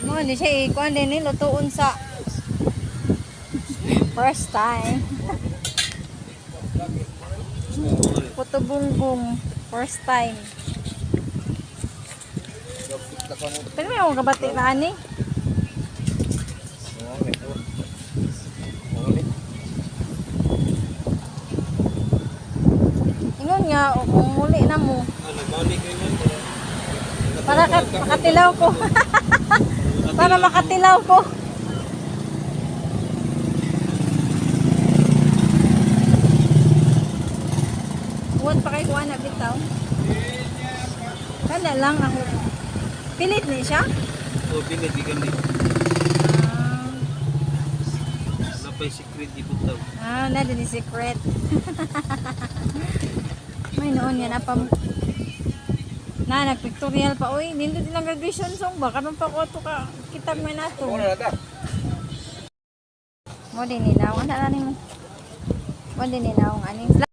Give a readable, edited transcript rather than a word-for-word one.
Mo ni siya ikuan din ni lutuon sa first time. Puto bungbong first time. Pero may akong kabati na ani. Ingon nga o kung muli na mo. Ano, balik kayo man. Para ka, makatilaw ko. Para makatilaw ko. Huwag pa kay kuha na bitaw. Kana lang ako. Pilit ni siya? O, pilit, ikan di. Ah, Wala pa'y secret, ibutaw. Ah, na din ni secret. May noon yan apa na nagpictorial pa oy. Nindot ilang graduation song ba karon pa ko ato ka kitab man nato. Ano na ta? Mo din ninaw ana na nimo. Mo din ninaw aning.